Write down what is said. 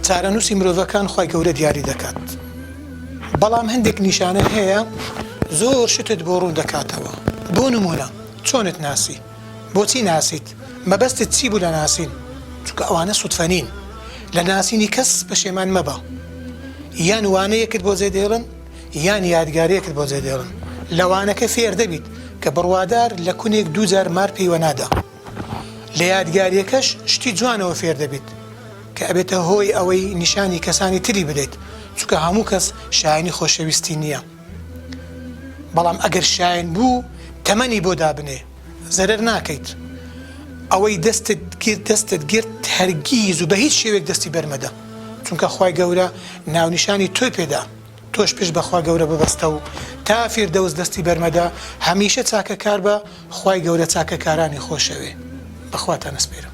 چارەنووسی مرۆڤەکان خوای گەورە دیاری دەکات بەڵام هەندێک نیشانە هەیە زۆر شتت بۆ ڕوون دەکاتەوە بۆ نموونە چۆنت ناسی؟ بۆچی ناسیت؟ مەبەستت چی بوو لە ناسین؟ چونکە ئەوانە سودفە نین. لە ناسینی کەس پەشێمان مەبە. یان وانەیەکت بۆ جێ دێڵن یان یادگاریەکت بۆ جێ دێڵن. لە وانەکە فێر دەبیت کە بڕوادار لە کونێک دووجار مار پێیوە نادا. لە یادگاریەکەش شتی جوانەوە فێر دەبیت کە ئەبێتە هۆی ئەوەی نیشانی کەسانی تری بدەیت چونکە هەموو کەس شایەنی خۆشەویستی نیە. بەڵام ئەگەر شایەن بوو تەمەنی بۆ دابنێ زەرەر ناکەیت ئەوەی دەستت گرت دەستت گرت هەرگیز و بە هیچ شێوەیەک دەستی بەرمەدە چونکە خوای گەورە ناونیشانی تۆی پێدا تۆش پشت بەخوا گەورە ببەستە و تا فیردەوس دەستی بەرمەدە هەمیشە چاکەکار بە خوای گەورە چاکەکارانی خۆشەوێ بەخواتان ئەسپێرم.